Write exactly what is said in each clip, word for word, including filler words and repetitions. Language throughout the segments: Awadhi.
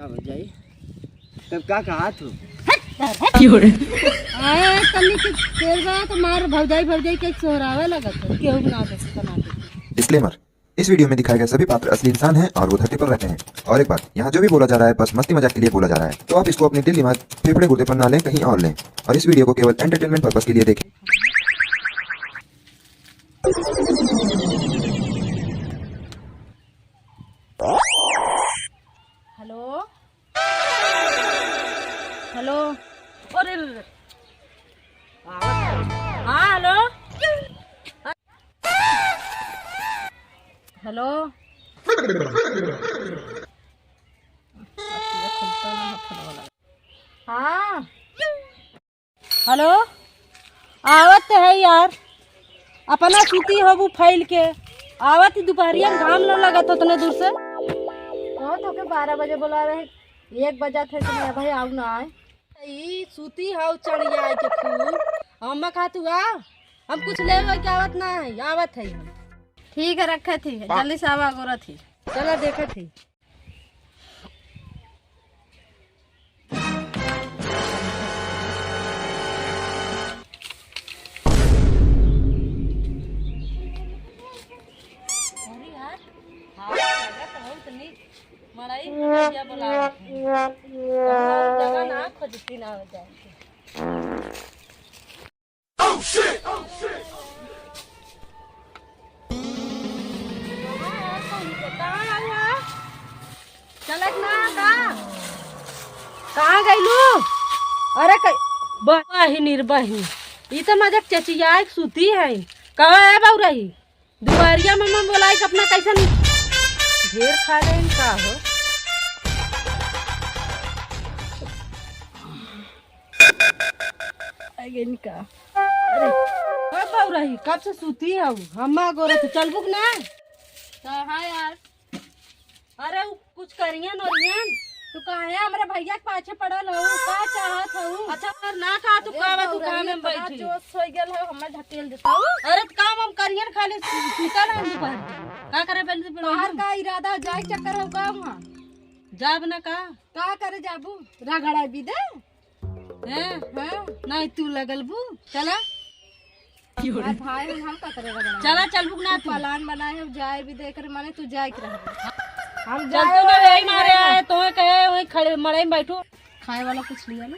भौजाई, तब का कहा तू? क्यों रे? आए, तनी के तेल बा तो मार भौजाई, भौजाई के सोहरावे लगत है। केहू ना देखे, ना देखे। Disclaimer, इस वीडियो में दिखाए गए सभी पात्र असली इंसान हैं और वो धरती पर रहते हैं। और एक बात, यहाँ जो भी बोला जा रहा है, बस मस्ती मजाक के लिए बोला जा रहा है, तो आप इसको अपने दिल, दिमाग, फेफड़े, गुर्दे पर ना लें, कहीं और लें। और इस वीडियो को केवल entertainment purpose के लिए देखें। हेलो, हेलो, अरे, अरे, अरे। हाँ, हेलो। हेलो। हाँ। हेलो, आवत है यार, अपना सूती होबू फैल के, आवत ही दुपहरिया में घाम न लगत उतने दूर से। कहो तो के बारह बजे बोला रहे, एक बजा थे तो मैं भाई आऊ ना आए। ई सूती हौ चढ़िया के फूल, हम कहा तू आ, हम कुछ लेवे के आवत ना है, आवत है हम। ठीक है, रखे थी, जल्दी से आवा, गोरत ही। चला देखे थी। अरे यार, हाँ, लगा तो बहुत नीक। मड़ई में भैया बोलावत हैं। हम जगह ना खोजती ना हो जाए। कहाँ हुआ? चलत ना का? कहाँ गइलू? अरे क-, बहिनी रे बहिनी, ई तो मजा चचिया एक सूती है। कहाँ है बउरही? दुआरिया में मम्मा बोलाई कि अपना कैसन ढेर खा रहे हैं का हो? आ गई का? अरे, ओ बउरही, कब से सूती हऊ? हम्मा गोरे तो चलबू कि ना? कहाँ यार? अरे, उ कुछ करियन ओरियन। तू काहे हमरे भैया के पाछे पड़ल हऊ? का चाहत हऊ? अच्छा, अगर ना कहा, तू अरे का बा, तू बउरही, काम में इतना बैठी? जोश हो गेल हो, हमें ढकेल देता हूँ। अरे, तो काम हम करियन, खाली सु-, सुतल है दोपहर। का करे पहले तो तोहार का इरादा, जाए चक्कर हो का वहाँ? जाब ना का? का करे जाबू? रगड़ा भी दे। हैं? हाँ। नहीं तू लगल बू, चला। अब भाई हम, हम का करे रगड़ा? चला, चलबू ना तू। प्लान बनाए हो, जाए भी दे करे, माने तू जाए के रह। हम चल जाए तू ना, वाला यही मारे नहीं। आए, तोहे कहे, वही खड़े मड़ई में बैठू। खाए वाला कुछ लिया ना?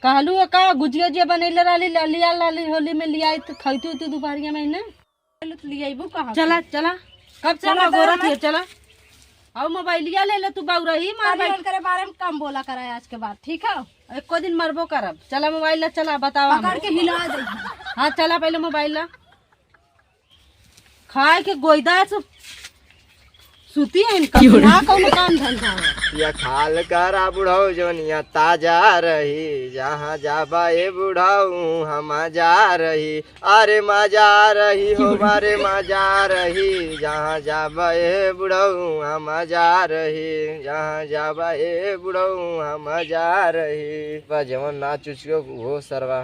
कहलू का, गुजिया उजिया बनैले रहली, ल-, लिया लाली होली में लिया, तो खैतू तू दोपहरिया में ना। ले तो ले अइबू कहाँ से? चला, चला। कब से चला, हम अगोरत चला। हिय, चला। अउ मोबाइलिया ले ले तू बउरही, मार तनी बैठ। उनकरे बारे में कम बोला करा आज के बाद, ठीक है? एको दिन मरबो करब। चला मोबाइल ला, चला, बतावा पकड़ हमरे। के हिला दे। हाँ, चला पहले मोबाइल ला। खाए के गोइदा है सब। सूती है इनका, क्यों रे? ना कौनो काम धंधा है। या खाल करा बुढ़ऊ जवनिया ताजा रही, जहाँ जाबा ए बुढ़ऊ हम जा रही। अरे मजा रही हो, अरे मजा रही, जहाँ जाबा ए बुढ़ऊ हम जा रही, जहाँ जाबा ए बुढ़ऊ हम जा रही। बा जवन ना चुचको उहो सरवा।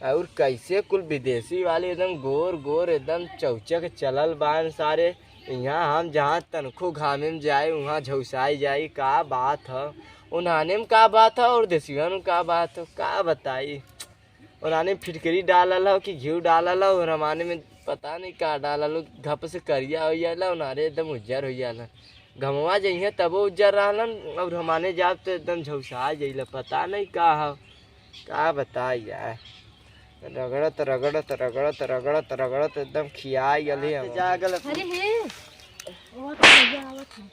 और कैसे कुल विदेशी वाले एकदम गोर गोर, एकदम चौचक चलल बान सारे। यहाँ हम जहाँ तनखो घामे में जाए, वहाँ झौसाई जाई। का बात ह, उन्हाने में का बात ह और देसियन में का बात ह, का बताई। उन्हाने में फिटकरी डालल ह कि घिउ डालल ह, और हमाने में पता नहीं का डालल ह, घप से करिया हो जाला, उन्हारे एकदम उज्जर हो जाला। घमवा जइहे तबो उज्जर रहलन, और हमाने जाब तो एकदम झौसा जइला, पता नहीं का ह। का बताई यार, रगड़त, रगड़त, रगड़त, रगड़त, रगड़त एकदम खियाई गली हम। जागल। अरे हे, वो तो भैया आवत है,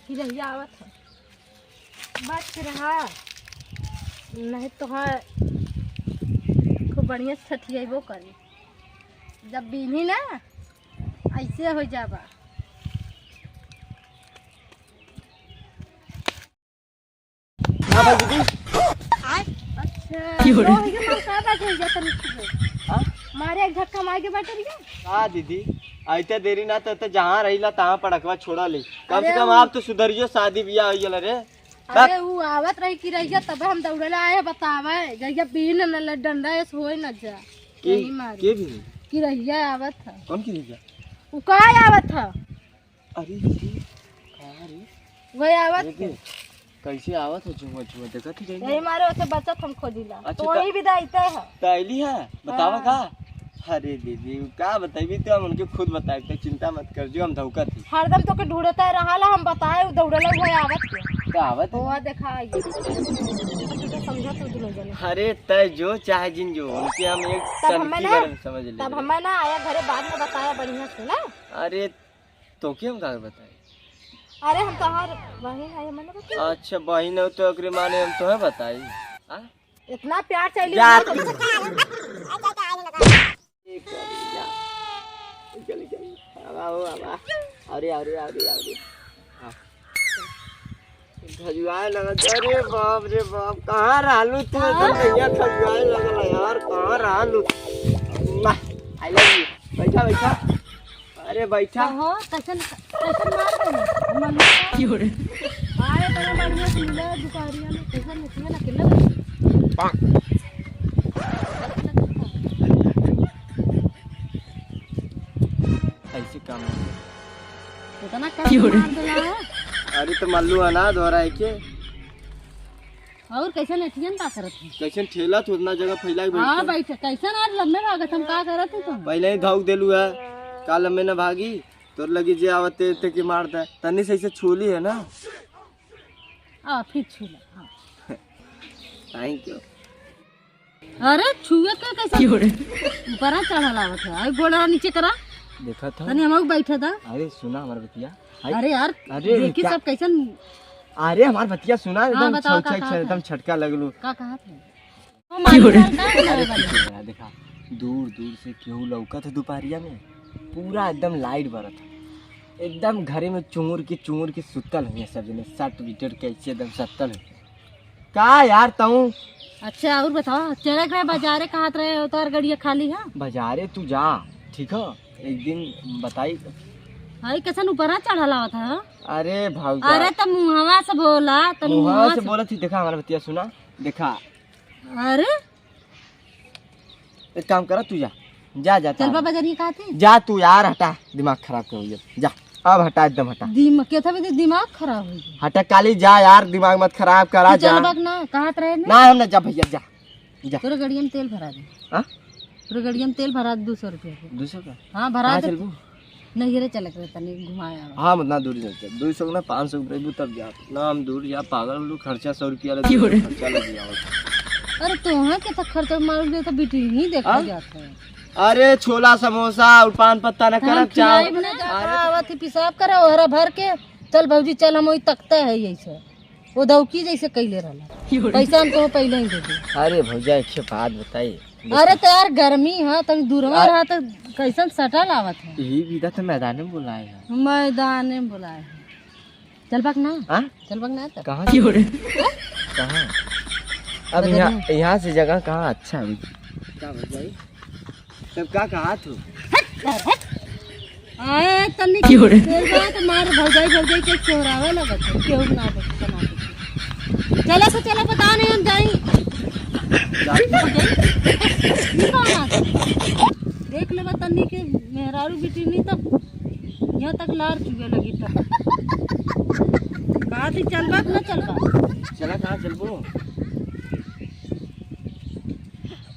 कि भैया आवत है, बच रहा, नहीं तो है खूब बढ़िया से छठियाइबो करी, जब बीनी ना ऐसे हो जाबा। हाँ भाई दीदी। अच्छा, क्यों रे? तो भैया, मार का बात है, जा तनी सीधे। हाँ? मारे एक धक्का मार के बैठ गया। हाँ दीदी, आइते देरी ना तो, तो जहाँ रहिला तहाँ पड़कवा छोड़ा ले। कम से अरे कम वो आप तो सुधरियो, शादी ब्याह हो गया रे। अरे वो आवत रही कि रहिया, तब हम दौड़े ला आए, बतावे, जहिया बीन न ले डंडा ऐस होए न जा। के, यही मारे। के भी नहीं? कि रहिया आवत था। कौन की रहिया? वो का आवत था? अरे दीदी, कहाँ रे? वही आवत देखे। है। कैसे आवत है झुमा झुमा, देखत ही कहीं? यही मारे ओसे बचत हम खोजिला। अच्छा, तो वही त-, विदा आइते है। त अइली है, बतावा हाँ। का? अरे दीदी, उ का बताइबी, तो हम उनके खुद बताइब, तो चिंता मत कर, जो हम धौकत ही। हरदम तोके ढूंढते रहाला, हम बताए, उ दौड़ले हुए आवत के। तो आवत है। हुआ देखा, ये। तुझे समझा तो दुनो जने। अरे तय जो चाहे जिन जो, उनके हम एक तब हमें टंकी ना, भर में समझ ले तब रहे। हमें ना आया घरे बाद में बताया बढ़िया से ना। अरे तो के हम का बताई? अरे हम तोहार बहिन है, मैंने बताया। अच्छा बहिन है तो एकरे माने हम तोहे बताई? हाँ? इतना प्यार चाहिए जा ना तू। तो चल, चल, आवा हो, आवा। अरे, अरे, अरे, अरे। हाँ। खजुआए लगत, अरे बाप रे बाप, कहाँ रहलू तू? हाँ? एकदम भैया खजुआए लगल है यार, कहाँ रहलू? वाह, I love you। बैठा, बैठा। अरे बैठा। कहो, कैसन, कैसन मार देने? मम्मी का? क्यों रे? अरे बड़ा बढ़िया से मिला है दुपहरिया में, कैसन निकले ना, कितना बजे? ऐसे काम नहीं। इतना कम क्यों रे? मार देला है? अरे तो मल्लू अनाथ हो रहा है के? और कैसन एठियन का करत है? कैसन ठेला तो उतना जगह फैला के हाँ, बैठे। बैठे। कैसन आज लम्बे भागत हम का करत है तुम? पहले ही धौक देलू है, का लम्बे ना भागी, तोर लगी जे आवते ते के मार दे। तनी से ऐसे छूली है ना। आ, फिर छू ले। हाँ। Thank you। अरे छुए के कैसे? क्यों रे? ऊपरा चढ़ल आवत है। आई गोड़ा नीचे करा। देखा था। तनी हमहू बैठे दा। अरे सुना हमार बतिया। आई। अरे यार, अरे देखी क्या? सब कैसन। अरे हमार बतिया सुना, हाँ, एकदम बताओ, छौ का छौ कहा छौ, था? एकदम छटका लगलू। का कहा था? ओ मालिक क्यों रे? का, का अरे लगा कुछ नहीं, देखा, दूर दूर से केहू लौकत है दोपहरिया में, पूरा एकदम light बरत है, एकदम घरे में चुंगुर के चुंगुर के सुतल हुए सब जने, सट बिटट के ऐसे एकदम सत्तल हुए। का यार तऊ? अच्छा, और बताओ, चले गए बाजारे, कहत रहे हो, तोहर गड़िया खाली है? बाजारे तू जा, ठीक है, एक दिन बताई। हाय, कैसन ऊपरा चढ़ल आवत है? अरे भौजा। अरे, त मुहवा से बोला, त मुहवा मुहवा से से बोलत ही, देखा हमारा बतिया सुना, देखा। अरे? एक काम करा, तू जा, जा, जा, चल जा। बाबा जरिए कहती। जा तू यार, हटा, दिमाग खराब कर दिया, जा, अब हटा, एकदम हटा। दिम-, के था बे दिमाग खराब हो गया? हटा काली, जा यार, दिमाग मत खराब करा, तू जा। चलबा कि ना, कहत रहे ना। ना, हम ना, जा भैया, जा, जा। तोरे गड़िया में तेल भरा दे। हाँ? तोरे गड़िया में तेल भरा दे, दो सौ रुपया के। दो सौ का? हाँ, भरा कहाँ दे। चलबू? नहिरे चले के तनी घुमाए आवे। हाँ, मतलब दूर जाते। दो सौ ना, पाँच सौ रुपये भी तब जात। ना हम दूर जा, पागल हो, खर्चा सौ रुपया लगे, क्यों रे? खर्चा लग जाओ। अरे, तो वहाँ के तो खर्चा मार दे, तो बिटुही देखा हाँ? जाता है। अरे, छोला, समोसा और पान पत्ता ना हम करब, चाहो। खिलाई भी ना जाता, अरे। आवत ही पेशाब करे, ओहरा भर के, चल भौजी, चल, हम वही तकते है यही से। वो दौकी जैसे कैले रहला। पैसा हम तो पहले ही दे दे। अरे भौजा, एक ठे बात बताई। अरे तो यार गर्मी है, तनी दूरवा आ- रहा तो कैसन सटल आवत है। यही विदा तो मैदान में बुलाए हैं। मैदान में बुलाए हैं। चलबा कि ना? हाँ? चलबा कि ना तब? कहाँ? क्यों रे? कहाँ? अब बता यहाँ, दे। यहाँ से जगह कहाँ अच्छा है? क्या भौजाई? तब का कहा तू? हट, हट। आए, तनी क्यों रे? तेल बा तो मार भौजाई, भौजाई के चोरावे लगत है। केहू ना देखे, ना देखे। चला से चला, बता नहीं हम जाई। जा। भौजाई, ई कौन आ गया? देख लेबा तनी के मेहरारू बिटिनी तब यहाँ तक लार चुए लगी तब। कहा थी चलबा कि ना चलबा? चला, कहाँ चलबो?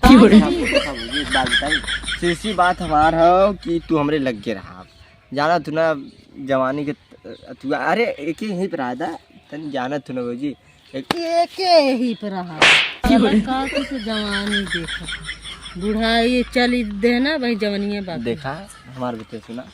क्यों रे? देखा भौजी, एक बात बताई, सीसी बात हमार हो कि तू हमरे लग्गे रहा। जाना तू ना जवानी के त-, तू, अरे एक ही यहीं पर रहा था, तनी जाना तू ना भौजी, एक एके ही पर रहा। क्यों रे? का तू तो जवानी देखा, बुढ़ाई चली देना भाई, जवानिये बाकी। देखा, हमार बते सुना,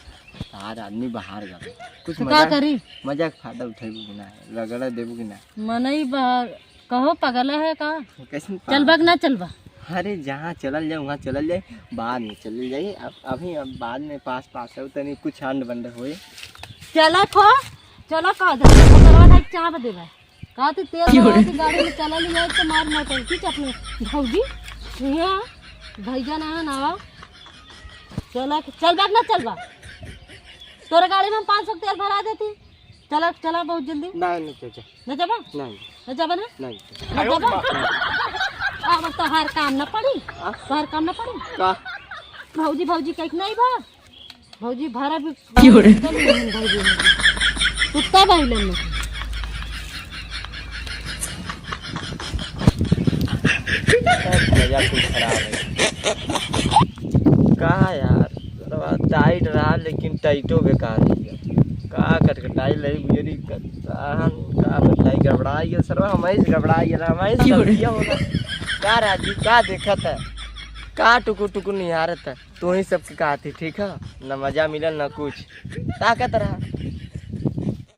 आज आदमी बाहर गए, कुछ तो का मजाक, करी? मजाक फायदा उठेबू कि ना, रगड़ा देबू कि ना? मनई बाहर कहो, पगला है का? कैसन चलबा कि ना चलबा? अरे, जहाँ चलल जाए, वहाँ चलल जाए, बाद में चलल जाए। अब, अभी अब बाद में पास, पास है, तनी कुछ अंड बंड होए। चला खो, चला कह दे, मोटरवा ढाई चाप देबा। का तू तेल क्यों रे? लगा के गाड़ी में चलल जाए, तो मार मोटर की चपले। भौजी, यहाँ भैया ना है, ना आवा। चला, चलबा कि ना चलबा? तोरे गाड़ी में हम पाँच सौ तेल भरा देती। चला, चला बहुत जल्दी। नहीं, नहीं, चाचा। न जाबा? नहीं। न जाबा ना? नहीं। न जाबा? अब तोहार काम न पड़ी? हाँ? तोहार काम न पड़ी? का? भौजी, भौजी कह के नहीं बा? भौजी भरा भी क्यों रे? भौजी, भौजी। कुत्ता बहिलन में। कुल खराब है। का यार, सरवा टाइट रहा, लेकिन टाइटो बेकार हो गया। का कटकटाई लई मेरी कताहन, का बताई, गड़बड़ाई है सरवा, हमही से गड़बड़ाई है, हमही से क्यों रे? गलतिया होला। का राजू, का देखत है? का टुकुर टुकुर निहारत है? तू ही सबके कहत ही, ठीक है? न मजा मिलल, न कुछ। ताकत रहा।